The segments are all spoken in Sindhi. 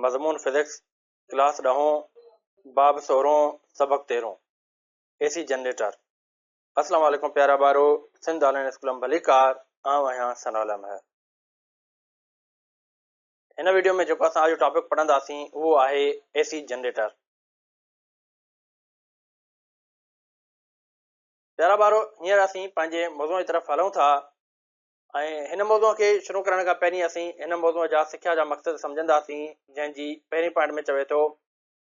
مضمون فزڪس، ڪلاس ڏهون، باب سورهون، سبق تيرهون، اي سي جنريٽر. اسلام عليڪم پيارا ٻارو، سنڌ آنلائن اسڪول م ڀليڪار، آئون آهيان ثناء الله مهر. هن وڊيو ۾ جيڪو اسان اڄ ٽاپڪ پڙهنداسين اهو آهي اي سي جنريٽر. پيارا ٻارو، هينئر اسين پنهنجي موضوع جي طرف هلون ٿا ۽ هن موضوع کي شروع ڪرڻ کان پهرين اسين هن موضوع جا سکيا جا مقصد سمجهنداسين جنهن جي پهرين پوائنٽ ۾ چوي ٿو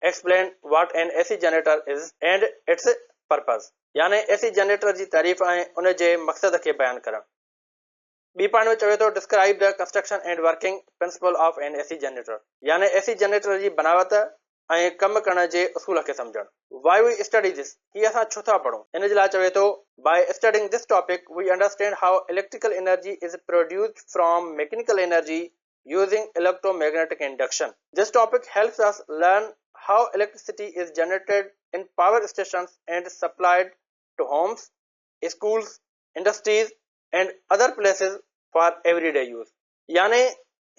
Explain what an AC generator is and its purpose يعني اي سي جنريٽر جي تعريف ۽ ان جي مقصد کي بيان ڪرڻ. ٻي پوائنٽ ۾ چوي ٿو Describe the construction and working principle of an AC generator يعني اي سي جنريٽر جي بناوت ۽ ڪم ڪرڻ جي اصول کي سمجهڻ. Why we study this، هي اسان ڇو ٿا پڙهون؟ ان جي لاء چوي ٿو، By studying this topic, we understand how electrical energy is produced from mechanical energy using electromagnetic induction. This topic helps us learn how electricity is generated in power stations and supplied to homes, schools, industries and other places for everyday use. يعني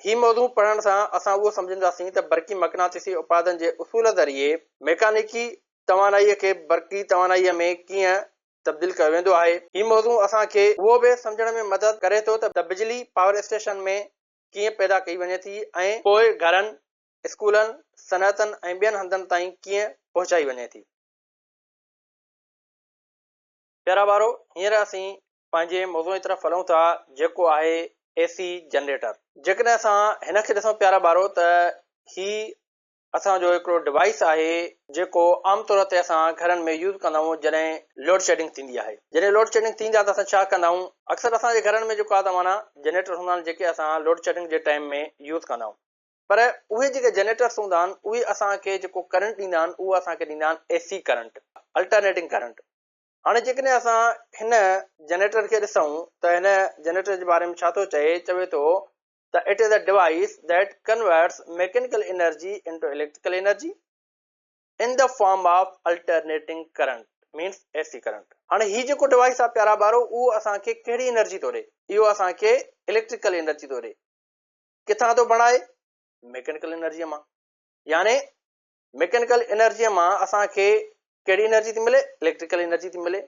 هي موضوع پڙهڻ سان اسان اهو سمجهنداسين ته برقي مقناطيسي اپادن جي اصول ذريعي ميڪانيڪي توانائيء کي برقي توانائيء ۾ ڪيئن تبديل ڪيو ويندو آهي. هي موضوع اسان کي اهو به سمجهڻ ۾ مدد ڪري ٿو ته بجلي پاور اسٽيشن ۾ ڪيئن پيدا ڪئي وڃي ٿي ۽ پوء گهرن، اسڪولن، صنعتن ۽ ٻين هنڌن تائين ڪيئن پهچائي وڃي ٿي. پيارا ٻارو، هينئر اسين پنهنجي موضوع جي طرف هلون ٿا جيڪو آهي اي سي جنريٽر. جيڪڏهن اسان هن کي ڏسون پيارا ٻارو ته هي اسان جو هڪڙو ڊوائيس آهي جيڪو عام طور تي اسان گهرن ۾ يوز ڪندا آهيون جڏهن لوڊ شيڊنگ ٿيندي آهي. جڏهن لوڊ شيڊنگ ٿيندي آهي ته اسان ڇا ڪندا آهيون اڪثر اسان جي گهرن ۾ جيڪو آهي ته معنيٰ جنريٽر هوندا آهن جيڪي اسان لوڊ شيڊنگ جي ٽائيم ۾ يوز ڪندا آهيون پر اهي جيڪي جنريٽرس هوندا آهن اهي اسان کي جيڪو ڪرنٽ ڏيندا آهن اهو اسان کي ڏيندا آهن اي سي ڪرنٽ، الٽرنيٽنگ ڪرنٽ. هاڻي جيڪڏهن اسان هن جنريٽر کي ڏسون ته هن جنريٽر جي باري ۾ ڇا ٿو چئي، چوي ٿو ته it is a device that converts mechanical energy into electrical energy in the form of alternating current means A C current. هاڻي هي جيڪو ڊوائيس آهي پيارا ٻارو اهو اسان کي ڪهڙي انرجي ٿو ڏي؟ اهو اسان کي اليڪٽريڪل انرجي ٿو ڏي. ڪٿان ٿو بڻائي؟ ميڪينڪل انرجي مان. يعني ميڪينڪل انرجيء مان اسان کي ڪهڙي انرجي ٿي ملي؟ اليڪٽريڪل انرجي ٿي ملي.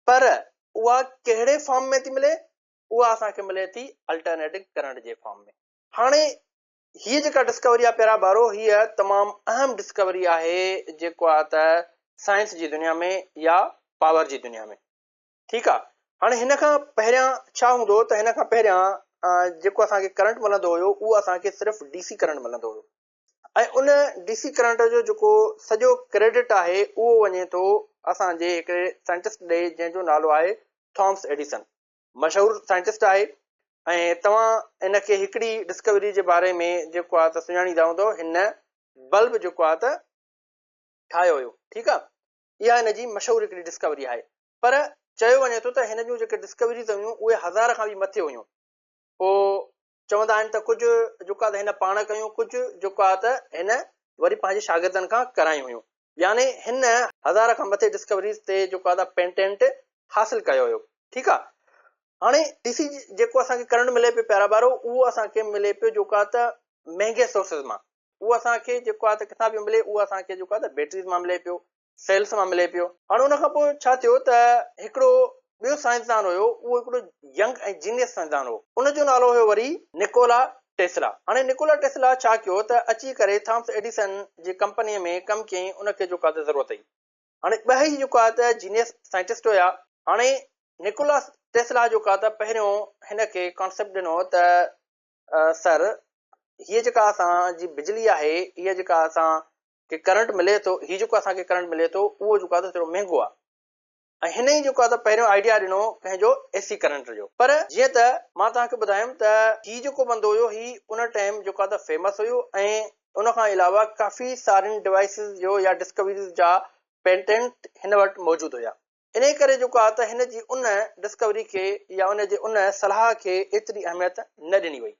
پر اها ڪهڙي فارم ۾ ٿي ملي؟ اها اسان کي ملي ٿي الٽرنيٽنگ ڪرنٽ جي فارم ۾. هاڻي هيء جيڪا ڊسڪوري آهي پيارا ٻارو، هيء تمام اهم ڊسڪوري آهي جيڪو آهي ته سائنس جي دنيا ۾ يا پاور جي دنيا ۾. ٺيڪ آهي. هاڻي هن کان پهريان ڇا هوندو هو ته هن کان پهريان جيڪو اسان کي ڪرنٽ ملندو هيو اهو اسان کي صرف ڊي سي ڪرنٽ ملندو هيو. ۽ ان ڊي سي ڪرنٽ جو جيڪو سڄو ڪريڊٽ آهي اهو وڃي ٿو اسان جي هڪڙي سائنٽسٽ ڏي جنهن جو نالو آهي ٿامس ايڊيسن مشهور سائنٽسٽ آهي ۽ توهان ان کي هڪڙي ڊسڪوري جي باري ۾ جيڪو آهي ته سڃاڻيندا هوندو هن بلب جيڪو آهي ته ٺاهيو هيو ٺيڪ آهي اها هن جي مشهور هڪڙي ڊسڪوري آهي پر چيو وڃي ٿو ته هن جون جيڪي ڊسڪوريز هيون اهي هزار کان به مٿي هيون پوء چوندا آهن ته ڪجهه جيڪو آهي ته هن پاڻ ڪيون ڪجهه جيڪو آهي ته هن وري پنهنجي شاگردن کان ڪرايون هيون يعني هن هزار کان مٿي ڊسڪوريز تي جيڪو آهي ته پيٽنٽ حاصل ڪيو هيو ٺيڪ آهي هاڻي ڊي سي جيڪو اسان کي ڪرنٽ ملي پيو پيارا ٻارو اهو اسان کي ملي پيو جيڪو آهي ته مهنگي سورسز مان اهو اسان کي جيڪو آهي ته ڪٿان پيو ملي اهو اسان کي جيڪو آهي ته بيٽريز مان ملي پيو سيلز مان ملي پيو. هاڻي ان کان پوء ڇا ٿيو ته هڪڙو ٻيو سائنسدان هيو اهو هڪڙو ينگ ۽ جينيس سائنسدان هو ان جو نالو هيو وري نڪولا ٽيسلا. هاڻي نڪولا ٽيسلا ڇا ڪيو ته اچي ڪري ٿامس ايڊيسن جي ڪمپنيء ۾ ڪم ڪيائين ان کي جيڪو آهي ته ضرورت هئي. هاڻي ٻئي جيڪو آهي ته جينيس سائنٽسٽ هيا. هاڻي نڪولا ٽيسلا جيڪو آهي ته پهريون هن کي ڪانسيپٽ ڏنو ته سر هيء جيڪا اسان جي بجلي آهي هيء جيڪا اسان کي ڪرنٽ ملي ٿو، هي جيڪو اسان کي ڪرنٽ ملي ٿو اهو جيڪو آهي ته ٿورو مهنگو آهي ۽ هن ئي جيڪو آهي ته پهريون آئيڊيا ڏنو ڪنهن جو اي سي ڪرنٽ جو پر جيئن ته مان توهان کي ٻڌايم ته هي جيڪو بندو هيو هي ان ٽائيم جيڪو آهي ته فيمس هيو ۽ ان کان علاوه ڪافي سارين ڊوائيسز جو يا ڊسڪوريز جا پيٽنٽ هن وٽ موجود هيا انهي ڪري جيڪو آهي ته هن جي ان ڊسڪوري کي يا ان جي ان صلاح کي ايتري اهميت نه ڏني وئي.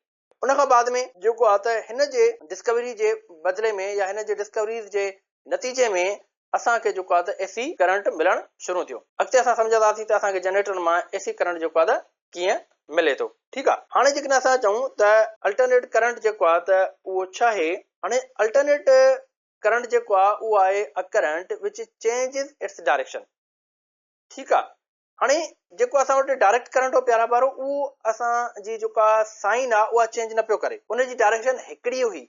ان کان بعد ۾ جيڪو آ ته هن جي ڊسڪوري جي بدلي ۾ يا هن جي ڊسڪوريز جي نتيجي ۾ اسان کي جيڪو آ ته اي سي ڪرنٽ ملڻ شروع ٿيو. اڳتي اسان سمجهنداسين ته اسان کي جنريٽر مان اي سي ڪرنٽ جيڪو آ ته ڪيئن ملي ٿو. ٺيڪ آ. هاڻي جيڪڏهن اسان چئون ته الٽرنيٽ ڪرنٽ جيڪو آ ته اهو ڇا آهي؟ هاڻي الٽرنيٽ ڪرنٽ جيڪو آهي اهو آهي a current which changes its direction. ٺيڪ آ هاڻي جيڪو اسان وٽ ڊائريڪٽ ڪرنٽ هو پيارا ٻارو اهو اسان جي جيڪا سائن آ اها چينج نه پيو ڪري ان جي ڊائريڪشن هڪڙي هئي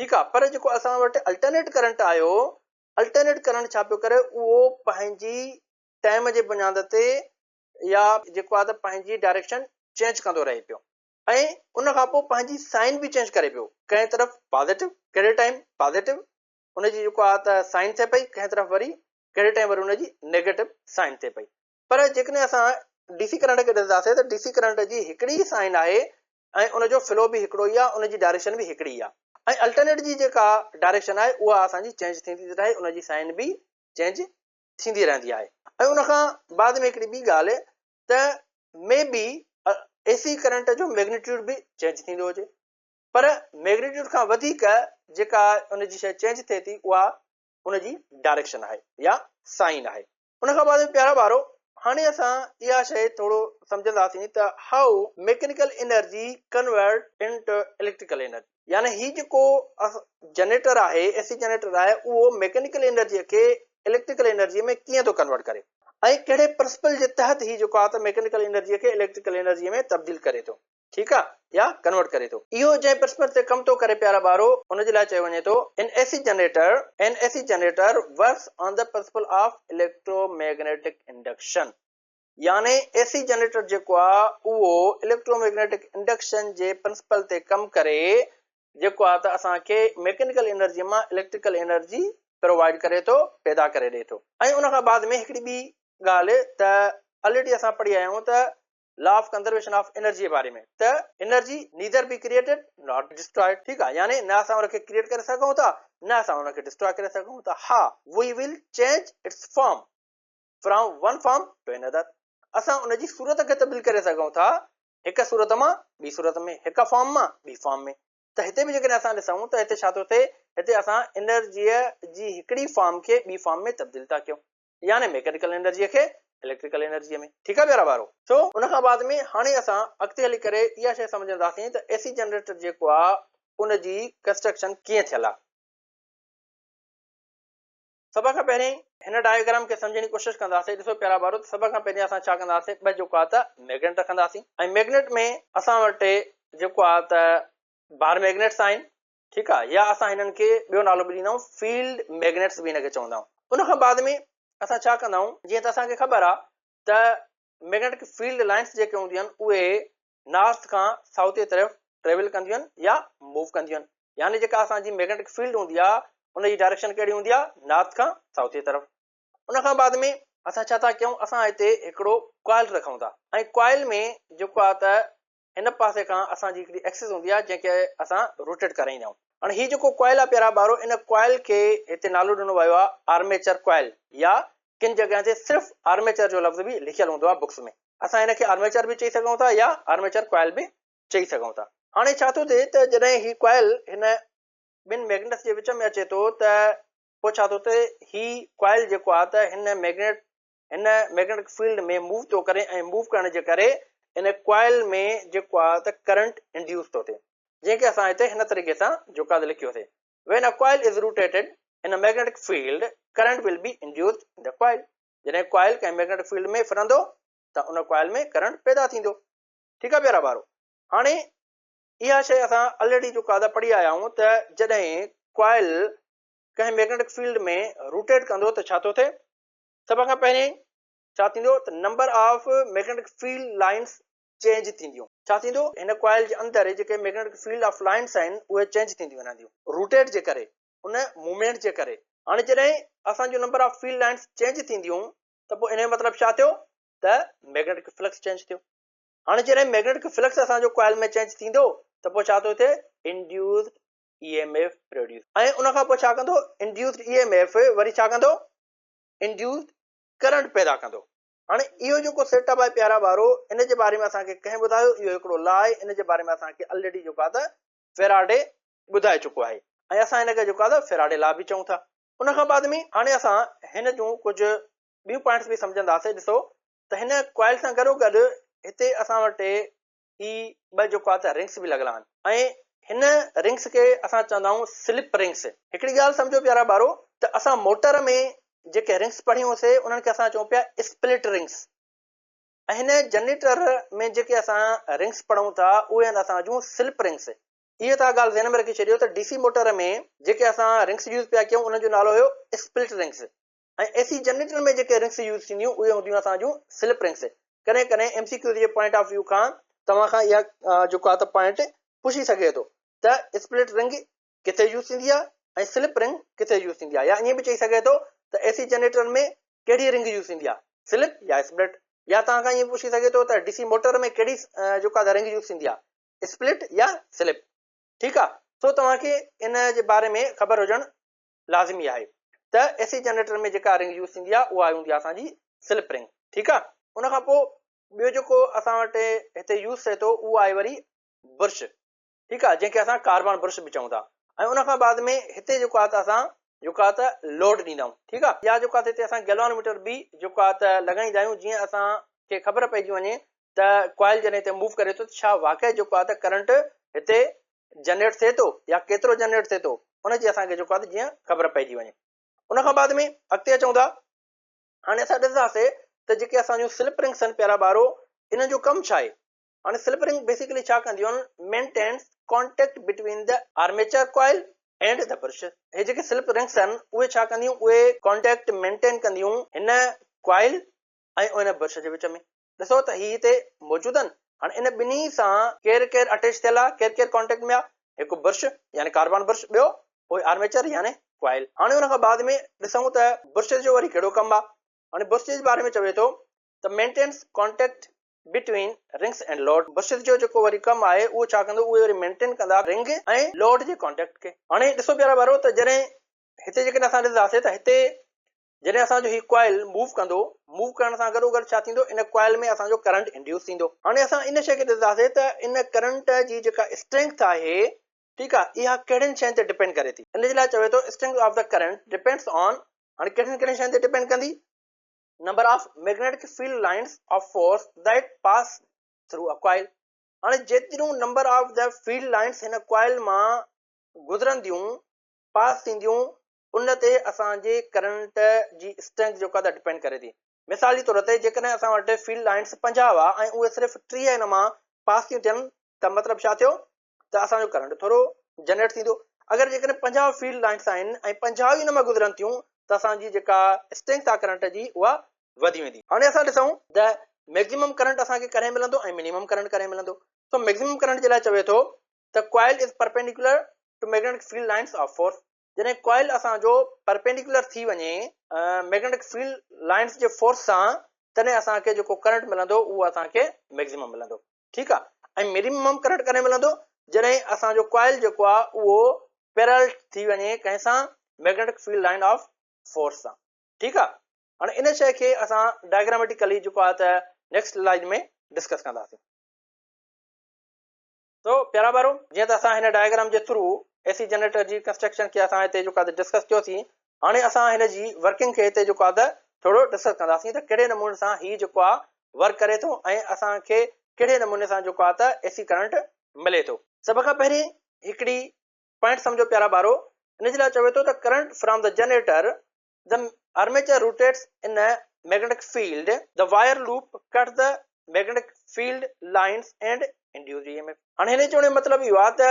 ٺيڪ آ پر جيڪو اسان وٽ الٽرنيٽ ڪرنٽ آيو الٽرنيٽ ڪرنٽ ڇا پيو ڪري اهو پنهنجي ٽائيم جي بنياد تي يا جيڪو آ ته پنهنجي ڊائريڪشن چينج ڪندو رهي پيو ۽ ان کان پوء پنهنجي سائن به چينج ڪري پيو ڪنهن طرف پازيٽو ڪهڙي ٽائيم پازيٽو ان جي جيڪو آ ته سائن ٿئي پئي ڪنهن طرف وري ڪهڙي ٽائيم وري ان جي نيگيٽو سائن ٿئي پئي پر جيڪڏهن اسان ڊي سي ڪرنٽ کي ڏسنداسين ته ڊي سي ڪرنٽ جي هڪڙي ئي سائن آهي ۽ ان جو فلو به هڪڙو ئي آهي ان جي ڊائريڪشن به هڪڙي ئي آهي ۽ الٽرنيٽ جي جيڪا ڊائريڪشن آهي اها اسان جي چينج ٿيندي ٿي رهي ان جي سائن به چينج ٿيندي رهندي آهي ۽ ان کان بعد ۾ هڪڙي ٻي ڳالهه ته مي بي اي سي ڪرنٽ جو ميگنيٽيوڊ به چينج ٿيندو هجي پر ميگنيٽيوڊ کان وڌيڪ جيڪا ان جي شيء چينج ٿئي ٿي اها ان جي ڊائريڪشن آهي يا سائن آهي. ان کان بعد ۾ پيارا ٻارو هاڻي اسان اها شيء ٿورو سمجهنداسين ته how mechanical energy convert into electrical energy يعني هي جيڪو جنريٽر آهي اي سي جنريٽر آهي اهو ميڪينيڪل انرجي کي اليڪٽريڪل انرجي ۾ ڪيئن ٿو ڪنورٽ ڪري ۽ ڪهڙي پرنسپل جي تحت هي جيڪو آهي ته ميڪينيڪل انرجي کي اليڪٽريڪل انرجي ۾ تبديل ڪري ٿو. ٺيڪ آ يا ڪنورٽ ڪري ٿو. اهو جنهن پرنسپل تي ڪم ٿو ڪري پيارا ٻارو ان جي لاء چيو وڃي ٿو an A C generator An AC generator works on the principle of electromagnetic induction يعني اي سي جنريٽر جيڪو آ اهو اليڪٽروميگنيٽڪ انڊڪشن جي پرنسپل تي ڪم ڪري جيڪو آ ته اسان کي ميڪينيڪل انرجي مان اليڪٽريڪل انرجي پرووائيڊ ڪري ٿو پيدا ڪري ڏئي ٿو ۽ ان کان بعد ۾ هڪڙي ٻي ڳالهه ته الريڊي اسان پڙهي آيا آهيون ته law of conservation of energy جي باري ۾ ته energy neither be created not destroyed ٺيڪ آ يعني نه اسان ان کي ڪريئيٽ ڪري سگهون ٿا نه اسان ان کي ڊسٽرائي ڪري سگهون ٿا ها we will change its form from one form to another اسان ان جي صورت کي تبديل ڪري سگهون ٿا هڪ صورت مان ٻي صورت ۾ هڪ فارم مان ٻي فارم ۾ ته هتي به جيڪڏهن اسان ڏسون ته هتي ڇا ٿو ٿئي هتي اسان انرجي جي هڪڙي فارم کي ٻي فارم ۾ تبديل ٿا ڪيون يعني ميڪينيڪل انرجيء کي اليڪٽريڪل انرجيء ۾. ٺيڪ آهي پيارا ٻارو. سو ان کان بعد ۾ هاڻي اسان اڳتي هلي ڪري اها شيء سمجهنداسين ته اي سي جنريٽر جيڪو آهي ان جي ڪنسٽرڪشن ڪيئن ٿيل آهي. سڀ کان پهرين هن ڊائگرام کي سمجهڻ جي ڪوشش ڪنداسين. ڏسو پيارا ٻارو ته سڀ کان پهرين اسان ڇا ڪنداسين ٻه جيڪو آهي ته ميگنيٽ رکنداسين ۽ ميگنيٽ ۾ اسان وٽ جيڪو آهي ته بار ميگنيٽس آهن ٺيڪ آ يا اسان هنن کي ٻيو نالو به ڏيندا آهيون فيلڊ ميگنيٽس به هن کي چوندا آهيون ان کان بعد ۾ اسان ڇا ڪندا آهيون جيئن ته اسان کي خبر آ ته ميگنيٽڪ فيلڊ لائنس جيڪي هونديون آهن اهي نارٿ کان سائوٿ جي طرف ٽريول ڪنديون آهن يا موو ڪنديون آهن يعني جيڪا اسان جي ميگنيٽڪ فيلڊ هوندي آ ان جي ڊائريڪشن ڪهڙي هوندي آ نارٿ کان سائوٿ جي طرف ان کان بعد ۾ اسان ڇا ٿا ڪيون اسان هتي هڪڙو ڪوائل رکون ٿا ۽ ڪوائل ۾ جيڪو آ ته هن پاسي کان اسان جي هڪڙي ايڪسس هوندي آهي جنهن کي اسان روٽيٽ ڪرائيندا آهيون. هاڻي هي جيڪو ڪوائل آهي پيارا ٻارو ان ڪوائل کي هتي نالو ڏنو ويو آهي آرميچر ڪوائل يا ڪن جڳهين تي صرف آرميچر جو لفظ به لکيل هوندو آهي بڪس ۾. اسان هن کي آرميچر به چئي سگهون ٿا يا آرميچر ڪوائل به چئي سگهون ٿا. هاڻي ڇا ٿو ٿئي ته جڏهن هي ڪوائل هن ٻن ميگنيٽس جي وچ ۾ اچي ٿو ته پوء ڇا ٿو ٿئي هي ڪوائل جيڪو آهي ته هن ميگنيٽ هن ميگنيٽڪ فيلڊ ۾ موو ٿو ڪري ۽ موو ڪرڻ جي ڪري ان ڪوائل ۾ جيڪو آهي ته ڪرنٽ انڊيوس ٿو ٿئي جنهن کي اسان هتي هن طريقي سان جيڪو آهي لکيو سي When a coil is rotated in a magnetic field, current will be induced in the coil. جڏهن ڪوائل ڪنهن ميگنيٽڪ فيلڊ ۾ ڦرندو ته ان ڪوائل ۾ ڪرنٽ پيدا ٿيندو. ٺيڪ آهي پيارا ٻارو. هاڻي اها شيء اسان الريڊي جيڪو آهي پڙهي آيا آهيون ته جڏهن ڪوائل ڪنهن ميگنيٽڪ فيلڊ ۾ روٽيٽ ڪندو ته ڇا ٿو ٿئي؟ سڀ کان پهرين ڇا ٿيندو ته number of magnetic field lines change ٿينديون. ڇا ٿيندو هن ڪوائل جي اندر جيڪي ميگنيٽڪ فيلڊ آف لائنس آهن اهي چينج ٿينديون وڃنديون روٽيٽ جي ڪري ان موومينٽ جي ڪري. هاڻي جڏهن اسان جو number of field lines change ٿينديون ته پوء ان جو مطلب ڇا ٿيو ته ميگنيٽڪ فلڪس چينج ٿيو. هاڻي جڏهن ميگنيٽڪ فلڪس اسان جو ڪوائل ۾ چينج ٿيندو ته پوء ڇا ٿو ٿئي induced E M F produce ۽ ان کان پوء ڇا ڪندو انڊيوسڊ اي ايم ايف وري ڇا ڪندو انڊيوسڊ ڪرنٽ پيدا ڪندو. هاڻي اهو جيڪو سيٽ اپ آهي پيارا ٻارو ان جي باري ۾ اسان کي ڪنهن ٻڌايو اهو هڪڙو لا آهي ان جي باري ۾ اسان کي الريڊي جيڪو آهي ته فيراڊي ٻڌائي چڪو آهي ۽ اسان هن کي جيڪو آهي ته فيراڊي لا به چئون ٿا. ان کان بعد ۾ هاڻي اسان هن جون ڪجهه ٻيون پوائنٽس به سمجهنداسين ڏسو ته هن ڪوائل سان گڏو گڏ هتي اسان وٽ هي ٻه جيڪو آهي ته رنگس به لڳل آهن ۽ هن رنگس کي اسان چوندا آهيون سلپ رنگس. هڪڙي ڳالهه سمجهو پيارا ٻارو ته اسان موٽر ۾ جيڪي رنگس پڙهيون سي انهن کي اسان چئون پيا اسپلٽ رنگس ۽ هن جنريٽر ۾ جيڪي اسان رنگس پڙهون ٿا اهي آهن اسان جون سلپ رنگس. اهي توهان ڳالهه ذهن ۾ رکي ڇڏيو ته ڊي سي موٽر ۾ جيڪي اسان رنگس يوز پيا ڪيون انهن جو نالو هيو اسپلٽ رنگس ۽ اي سي جنريٽر ۾ جيڪي رنگس يوز ٿينديون اهي هونديون اسان جون سلپ رنگس. ڪڏهن ڪڏهن ايم سي ڪيوز جي پوائنٽ آف ويو کان توهان کان اها جيڪو آهي ته پوائنٽ پڇي سگهي ٿو ته اسپلٽ رنگ ڪٿي يوز ٿيندي آهي ۽ سلپ رنگ ڪٿي يوز ٿيندي آهي يا ائين به چئي سگهي ٿو ته اي سي جنريٽر ۾ ڪهڙي رنگ يوز ٿيندي آهي سلپ يا اسپلٽ يا توهان کان ائين به پڇي سگهي ٿو ته ڊي سي موٽر ۾ ڪهڙي جيڪو آهي رنگ يوز ٿيندي آهي اسپلٽ يا سلپ. ٺيڪ آهي سو توهان کي ان جي باري ۾ خبر هجڻ لازمي آهي ته اي سي جنريٽر ۾ جيڪا رنگ يوز ٿيندي آهي اها هوندي آهي اسان جي سلپ رنگ ٺيڪ آهي. ان کان پوء ٻيو جيڪو اسان وٽ هتي يوز ٿئي ٿو اهو آهي وري برش ٺيڪ آهي جنهن کي اسان ڪاربان برش به چئون ٿا ۽ ان کان بعد ۾ هتي جيڪو آهي ته اسان جيڪو آهي ته لوڊ ڏيندا آهيون ٺيڪ آهي يا جيڪو آهي ته هتي اسان گيلوانوميٽر به جيڪو آهي ته لڳائيندا آهيون جيئن اسان کي خبر پئجي وڃي ته ڪوائل جڏهن هتي موو ڪري ٿو ته ڇا واقعي جيڪو آهي ته ڪرنٽ هتي جنريٽ ٿئي ٿو يا ڪيترو جنريٽ ٿئي ٿو ان جي اسان کي جيڪو آهي جيئن خبر پئجي وڃي. ان کان بعد ۾ اڳتي اچون ٿا هاڻي اسان ڏسنداسي ته جيڪي اسان جون سلپ رنگس آهن پيارا ٻارو انهن جو ڪم ڇا آهي. هاڻي سلپ رنگ بيسيڪلي ڇا ڪنديون آهن maintains contact between the armature coil and the brush. هي جيڪي سلپ رنگس آهن اهي ڇا ڪنديون اهي ڪانٽيڪٽ مينٽين ڪنديون هن ڪوائل ۽ ان برش جي وچ ۾. ڏسو ته هي هتي موجود آهن. هاڻي ان ٻنهي سان ڪير ڪير اٽيچ ٿيل آهي، ڪير ڪير ڪانٽيڪٽ ۾ آهي، هڪ برش يعني ڪاربان برش ٻيو پوء آرميچر يعني ڪوائل. هاڻي ان کان بعد ۾ ڏسون ته برش جو وري ڪهڙو ڪم آهي. هاڻي برش جي باري ۾ چوي ٿو ته maintains contact between rings and load. Brush جو جيڪو وري ڪم آهي اهو ڇا ڪندو اهي وري مينٽين ڪندا رنگ ۽ لوڊ جي ڪانٽيڪٽ کي. هاڻي ڏسو پيارا ٻارو ته جڏهن هتي جيڪڏهن اسان ڏسنداسين ته هتي جڏهن اسان جو هي ڪوائل موو ڪندو، موو ڪرڻ سان گڏوگڏ ڇا ٿيندو ان ڪوائل ۾ اسان جو ڪرنٽ انڊيوس ٿيندو. هاڻي اسان ان شيء کي ڏسنداسين ته ان ڪرنٽ جي جيڪا اسٽرينگٿ آهي ٺيڪ آهي اها ڪهڙين شين تي ڊپينڊ ڪري ٿي. ان جي لاء چوي ٿو strength of the current depends on هاڻي ڪهڙين ڪهڙين شين تي ڊپينڊ ڪندي. Number of magnetic field lines of force that pass through a coil هاڻي جيتريون number of the field lines هن ڪوائل مان گذرنديون پاس ٿينديون ان تي اسان جي ڪرنٽ جي اسٽرينٿ جيڪا ته ڊپينڊ ڪري ٿي. مثال جي طور تي جيڪڏهن اسان وٽ فيلڊ لائنس 50 هئا ۽ اهي صرف 30 ان مان پاس ٿيون ٿين ته مطلب ڇا ٿيو ته اسان جو ڪرنٽ ٿورو جنريٽ ٿيندو. اگر جيڪڏهن 50 فيلڊ لائنس آهن ۽ 50 ئي ان مان گذرن ٿيون ته اسان جي جيڪا اسٽرينٿ آهي ڪرنٽ جي اها وڌي ويندي. هاڻي اسان ڏسون ته ميڪزيمم ڪرنٽ اسان کي ڪڏهن ملندو ۽ منيمم ڪرنٽ ڪڏهن ملندو. سو ميڪزيمم ڪرنٽ جي لاء چوي ٿو ته coil is perpendicular to magnetic field lines of force جڏهن ڪوائل اسان جو پرپينڊيڪولر ٿي وڃي ميگنيٽڪ فيلڊ لائنس جي فورس سان تڏهن اسان کي جيڪو ڪرنٽ ملندو اهو اسان کي ميڪزيمم ملندو ٺيڪ آ ۽ منيمم ڪرنٽ ڪڏهن ملندو جڏهن اسان جو ڪوائل جيڪو آ اهو پيرل ٿي وڃي ڪنهن سان magnetic field line of force سان ٺيڪ آ هاڻي ان شيء کي اسان ڊائگراميٽيڪلي جيڪو آ ته نيڪسٽ سلائيڊ ۾ ڊسڪس ڪنداسين. سو پيارا ٻارو جيئن ته اسان هن ڊائگرام جي ٿرو اي سي جنريٽر جي ڪنسٽرڪشن کي اسان هتي جيڪو آهي ڊسڪس ڪيوسين هاڻي اسان هن جي ورڪنگ کي هتي جيڪو آهي ته ٿورو ڊسڪس ڪنداسين ته ڪهڙي نموني سان هي جيڪو آهي ورڪ ڪري ٿو ۽ اسان کي ڪهڙي نموني سان جيڪو آهي ته اي سي ڪرنٽ ملي ٿو. سڀ کان پهرين هڪڙي پوائنٽ سمجهو پيارا ٻارو ان جي لاء چوي ٿو ته current from the generator The armature rotates in a magnetic field. The wire loop cuts the magnetic field lines and induces EMF. هاڻي هن چوڻ جو مطلب اهو آهي ته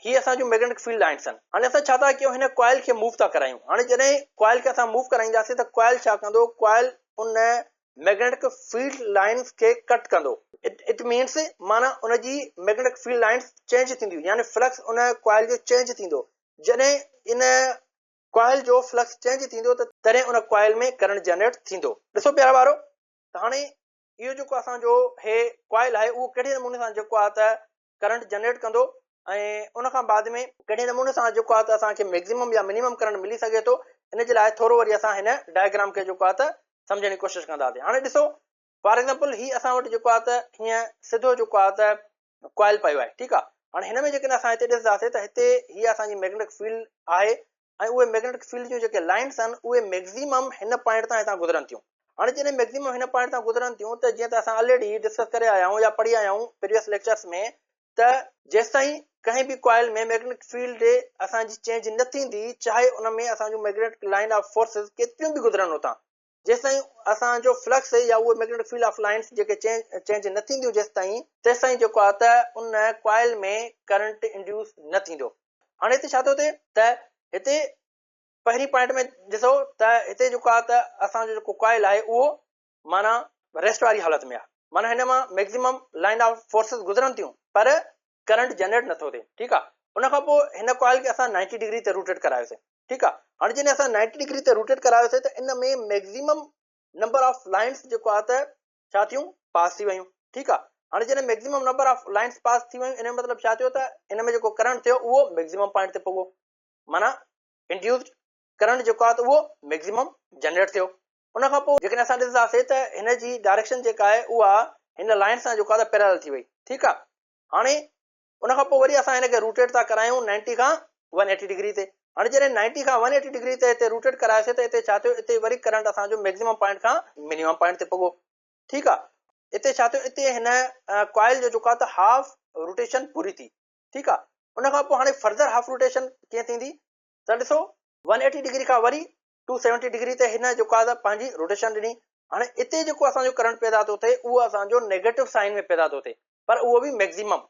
هي اسان جون ميگنيٽڪ فيلڊ لائنس آهن. هاڻي اسان ڇا ٿا ڪيون هن ڪوائل کي موو ٿا ڪرايون. هاڻي جڏهن ڪوائل کي اسان موو ڪرائينداسين ته ڪوائل ڇا ڪندو ڪوائل ان ميگنيٽڪ فيلڊ لائنس کي ڪٽ ڪندو. It means معنيٰ ان جي ميگنيٽڪ فيلڊ لائنس چينج ٿينديون يعني فلڪس ان ڪوائل جو چينج ٿيندو. جڏهن ان ڪوائل جو فلڪس چينج ٿيندو ته تڏهن ان ڪوائل ۾ ڪرنٽ جنريٽ ٿيندو. ڏسو پيارا ٻارو ته هاڻي اهو جيڪو اسان جو هي ڪوائل آهي اهو ڪهڙي نموني سان جيڪو آهي ته ڪرنٽ جنريٽ ڪندو ۽ ان کان بعد ۾ ڪهڙي نموني سان جيڪو آهي ته اسان کي ميڪزيمم يا منيمم ڪرنٽ ملي سگهي ٿو ان جي لاء ٿورو وري اسان هن ڊائگرام کي جيڪو آهي ته سمجهڻ جي ڪوشش ڪنداسين. هاڻي ڏسو فار ايگزامپل هي اسان وٽ جيڪو آهي ته هيئن سڌو جيڪو آهي ته ڪوائل پيو آهي ٺيڪ آهي هاڻي هن ۾ جيڪڏهن اسان هتي ڏسنداسين ته هتي هي اسان جي ميگنيٽڪ فيلڊ آهي ۽ اهي ميگنيٽڪ فيلڊ جون جيڪي لائنس آهن اهي ميڪزيمم هن پوائنٽ تان هتان گذرن ٿيون هاڻي جڏهن ميڪزيمم هن پوائنٽ تان گذرن ٿيون ته جيئن ته اسان آلريڊي ڊسڪس ڪري آيا آهيون يا پڙهي آيا آهيون پريويس ليڪچرس ۾ ته جيستائين ڪنهن به ڪوائل ۾ ميگنيٽڪ فيلڊ اسان جي چينج نه ٿيندي چاهي ان ۾ اسان جون ميگنيٽڪ لائن آف فورسز ڪيتريون به گذرن اتان جيستائين اسان جو فلڪس يا اهي ميگنيٽڪ فيلڊ آف لائنس جيڪي چينج نه ٿينديون جيستائين تيستائين جيڪو آهي ته ان ڪوائل ۾ ڪرنٽ انڊيوس نه ٿيندو. هاڻي هتي ڇا ٿو ٿئي ته هتي پهرين پوائنٽ ۾ ڏسو ته هتي جيڪو آهي ته اسان جو جيڪو ڪوائل آهي اهو معنيٰ ريسٽ واري حالت ۾ آهي معنيٰ هن مان ميڪزيمم لائن آف فورسز گذرن ٿيون پر ڪرنٽ جنريٽ نٿو ٿئي ٺيڪ آهي ان کان پوء هن ڪوائل کي اسان 90 ڊگري تي روٽيٽ ڪرايوسي ٺيڪ آهي هاڻي جڏهن اسان 90 ڊگري تي روٽيٽ ڪرايوسي ته ان ۾ ميڪزيمم نمبر آف لائنس جيڪو آهي ته ڇا ٿيون پاس ٿي ويون ٺيڪ آهي هاڻي جڏهن ميڪزيمم نمبر آف لائنس پاس ٿي ويون ان جو مطلب ڇا ٿيو ته ان ۾ جيڪو ڪرنٽ ٿيو اهو ميڪزيمم پوائنٽ تي پڳو معنيٰ انڊيوسڊ ڪرنٽ جيڪو آهي ته اهو ميڪزيمم جنريٽ ٿيو ان کان پوء جيڪڏهن اسان ڏسنداسين ته هن جي ڊائريڪشن جيڪا آهي اها هن لائن سان جيڪو آهي ته پيرالل ٿي وئي ٺيڪ آهي هاڻي ان کان پوء وري اسان هن کي روٽيٽ ٿا ڪرايون 90 کان 180 ڊگري تي هاڻي جڏهن 90 کان 180 ڊگري تي هتي روٽيٽ ڪرايوسين ته هتي ڇا ٿيو هتي وري ڪرنٽ اسان جو ميڪزيمم پوائنٽ کان منيمم پوائنٽ تي پڳو ٺيڪ آهي هتي ڇا ٿيو هتي هن ڪوائل جو جيڪو آهي ته هاف روٽيشن پوري ٿي ٺيڪ آهي ان کان پوء هاڻي فردر هاف روٽيشن ڪيئن ٿيندي ته ڏسو 180 ڊگري کان وري 270 ڊگري تي هن جيڪو آهي پنهنجي روٽيشن ڏني. هاڻي اتي جيڪو اسان جو ڪرنٽ پيدا ٿو ٿئي اهو اسان جو نيگيٽو سائن ۾ پيدا ٿو ٿئي پر اهو به ميڪزيمم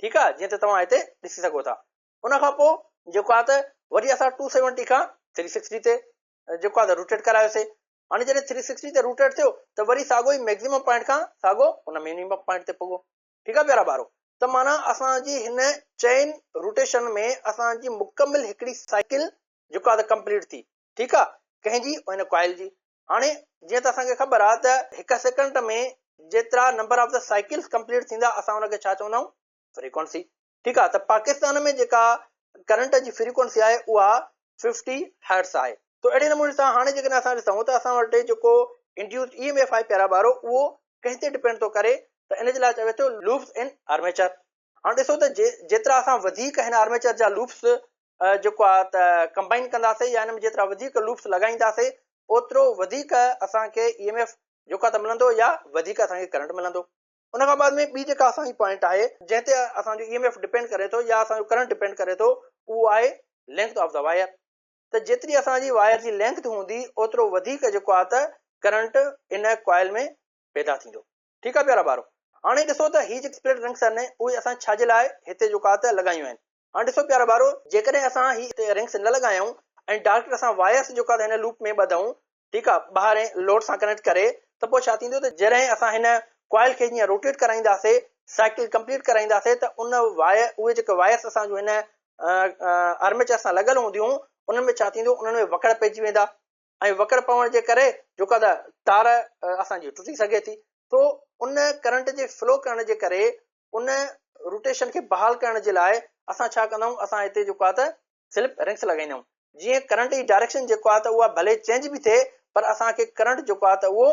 ٺيڪ آهي جيئن ته توهان هتي ڏسي سگهو ٿا. ان کان پوء جيڪو آهي ته وري اسان 270 کان 360 تي جيڪو آهي ته روٽيٽ ڪرايوسي. هاڻي جڏهن 360 تي روٽيٽ ٿيو ته وري ساڳو ئي ميڪزيمم پوائنٽ کان ساڳو ان منيمم پوائنٽ تي پڳو. ٺيڪ آهي پيارا ٻارو ته معنيٰ اسان جي هن چئن روٽيشن ۾ اسان جي مڪمل هڪڙي سائيڪل جيڪو آهي ته ڪمپليٽ ٿي ٺيڪ آهي ڪنهن جي هن ڪوائل جي هاڻي جيئن ته اسان کي خبر آهي ته هڪ سيڪنڊ ۾ جيترا number of the cycles complete ٿيندا اسان ان کي ڇا چوندا آهيون فريڪوئنسي ٺيڪ آهي ته پاڪستان ۾ جيڪا ڪرنٽ جي فريڪوئنسي آهي اها 50 هرٽز آهي تو اهڙي نموني سان هاڻي جيڪڏهن اسان ڏسون ته اسان وٽ جيڪو انڊيوسڊ اي ايم ايف آهي پيارا ٻارو اهو ڪنهن تي ڊپينڊ ٿو ڪري ته ان جي لاء چوي ٿو لوپس ان آرميچر هاڻي ڏسو ته جيترا اسان وڌيڪ هن آرميچر جا لوپس جيڪو آهي ته ڪمبائن ڪنداسين يا ان ۾ جيترا وڌيڪ لوپس لڳائينداسين اوترو وڌيڪ اسان کي اي ايم ايف جيڪو آهي ته ملندو يا وڌيڪ اسان کي ڪرنٽ ملندو ان کان بعد ۾ ٻي جيڪا اسان جي پوائنٽ آهي جنهن تي اسان جو اي ايم ايف ڊپينڊ ڪري ٿو يا اسان جو ڪرنٽ ڊپينڊ ڪري ٿو اهو آهي لينگٿ آف the wire ته جيتري اسان جي وائر جي لينگٿ هوندي اوترو وڌيڪ جيڪو آهي ته ڪرنٽ ان ڪوائل ۾ پيدا ٿيندو ٺيڪ آهي پيارا ٻارو هاڻي ڏسو ته هي جيڪي سپلٽ رنگس آهن اهي اسان ڇا جي لاء هتي جيڪو آهي ته لڳايون آهن هاڻي ڏسو پيارا ٻارو جيڪڏهن اسان هي رنگس نه لڳايون ۽ ڊائريڪٽ اسان وائرس جيڪو آهي هن لوپ ۾ ٻڌون ٺيڪ آ ٻاهرين لوڊ سان ڪنيڪٽ ڪري ته پوء ڇا ٿيندو ته جڏهن اسان هن ڪوائل کي جيئن روٽيٽ ڪرائينداسي سائيڪل ڪمپليٽ ڪرائينداسي ته ان وائر اهي جيڪي وائرس اسان جون هن آرميچر سان لڳل هونديون انهن ۾ ڇا ٿيندو انهن ۾ وڪڙ پئجي ويندا ۽ وڪڙ پوڻ جي ڪري جيڪا ته تار اسان جي ٽٽي سگهي ٿي تو ان ڪرنٽ جي فلو ڪرڻ جي ڪري ان روٽيشن کي بحال ڪرڻ جي لاء اسان ڇا ڪندا آهيون اسان هتي جيڪو آ ته سلپ رنگس لڳائيندا آهيون جيئن ڪرنٽ جي ڊائريڪشن جيڪو آهي ته اها ڀلي چينج به ٿئي پر اسان کي ڪرنٽ جيڪو آهي ته اهو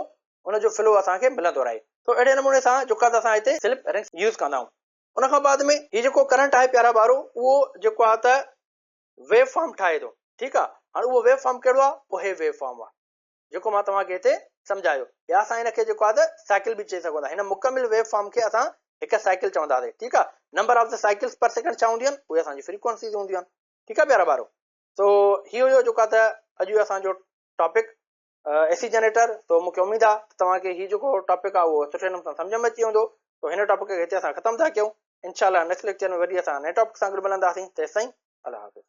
ان جو فلو اسان کي ملندو رهي تو اهڙي نموني سان جيڪو آهي ته اسان هتي سلپ رنگس يوز ڪندا آهيون ان کان بعد ۾ هي جيڪو ڪرنٽ آهي پيارا ٻارو اهو جيڪو آهي ته ويو فارم ٺاهي ٿو ٺيڪ آهي هاڻي اهو ويو فارم ڪهڙو آهي اهو هي ويو فارم آهي جيڪو مان توهان کي هتي سمجهايو يا اسان هن کي جيڪو آهي ته سائيڪل به چئي سگهون ٿا هن مڪمل ويو فارم کي اسان هڪ سائيڪل چونداسين ٺيڪ آهي number of the cycles per second ڇا هونديون آهن اهي اسان جي فريڪوئنسيز هونديون آهن ٺيڪ آهي پيارا ٻارو سو هي هيو جيڪو آهي ته اڄ جو اسان جو ٽاپڪ اي سي جنريٽر تو مونکي اميد آهي ته توهان کي هي جيڪو ٽاپڪ آهي اهو سٺي نموني سان سمجهه ۾ اچي ويندو تو هن ٽاپڪ کي هتي اسان ختم ٿا ڪيون انشاء الله نيڪسٽ ليڪچر ۾ وري اسان نئين ٽاپڪ سان گڏ ملنداسين تيستائين الله حافظ.